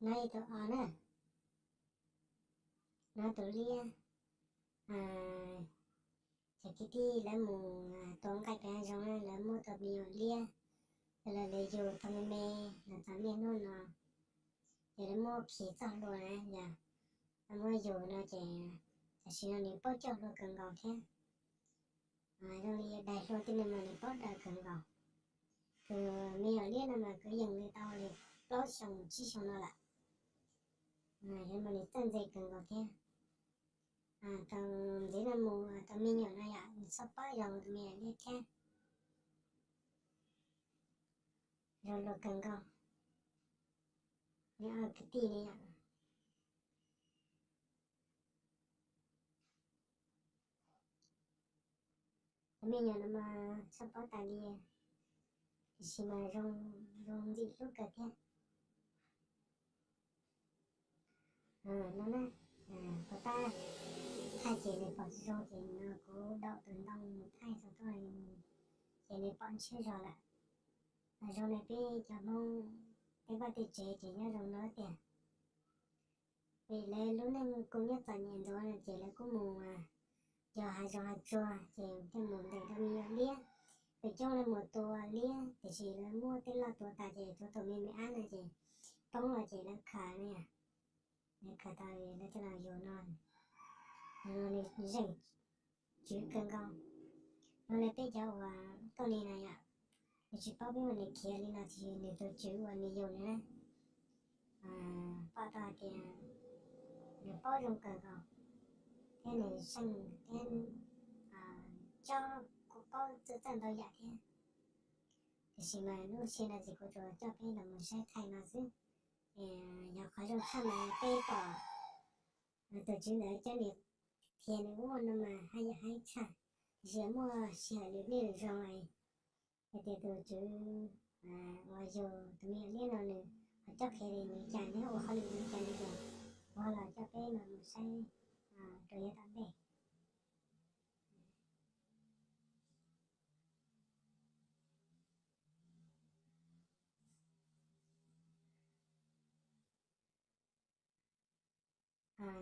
No tus os na, no tus liab. Cov kwv tij lawv mus tua nqaij pem hav zoov na, lawv muab tus me nyuam liab, lawv, lawv yug tau me me los txog niaj hnub no, ces lawv muab khi txoj hlua na, yog lawv muab yug no ces tam sim no nws paub coj hlua kawg nkaus thiab. Zoo li daig hlua tej no mas nws paub daws kawg nkaus. Tus me nyuam liab no mas kwv yees li tau li plaub xyoo tsib xyoo no lawm. Yog mas nws txawj ntse kawg nkaus thiab. Tau ntxiv no mus tus me nyuam no yom, nws txhob paub zoo tus me nyuam liab thiab. Zoo luag kawg nkaus. Nws ob kwv tij ne yom. Tus me nyuam no mas txhob paub tas li, tiam sis mas zoo, zoo ntxim hlub kawg thiab. No na, puas tab, thaij ces nws pom zoo ces no kuv daum tus ntoo mus thaij txog tuaj, ces nws pom ntshiab zog lawm. Zoo li peb cov Hmoob tej vaj tej tsev ces nyob zoo no tiag. Vim lawv lub neej kuj nyob txom nyem ntxuav no ces lawv kuj mus yos hav zoov hav tsuag ces thiaj mus ntes tau me nyuam liab. Pem coob lawv mus tua liab tiam sis lawv muab tej loj tua tas ces tua tus me me ab no ces poob los ces lawv khaws no yom. Lawv khaws tau lawv coj los yug no, nws zeem tswv kawg nkaus. Zoo li peb cov uas tuaj li no yom, nws tsis paub peb ua nws khiav li no tiam sis nws tus tswv uas nws yug nws na, pom tau hais tias nws paub zoo kawg nkaus thiab nws zeem thiab tsob kuj paub txawj txawj ntau yam thiab. Tiam sis mas lub sij hawm no ces kuv tsuas coj peb los mus saib thaij no xwb. Yog qhov zoo tshaj mas peb pom tus tswv ntawd cov niag qhia nws ua no mas haj yam haib tshaj, tiam sis muaj sij hawm lwm hnub lwm zaus hais tias tus tswv uas yug tus me nyuam liab no nws ho cob qhia li nws cas thiab ua hauj lwm li cas li ces kuv ho los coj peb los mus saib rau yav tom ntej.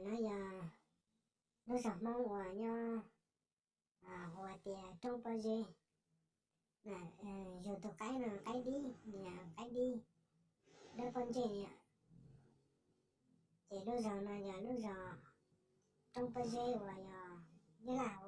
No yog lub zos Hmoob uas nyob hu ua tias Roob Pob Zeb, yug tus qaib no qaib dib, qaib dib dawb pob ntseg yom. Ces lub zos no yog lub zos Roob Pob Zeb uas yog Nyab Laj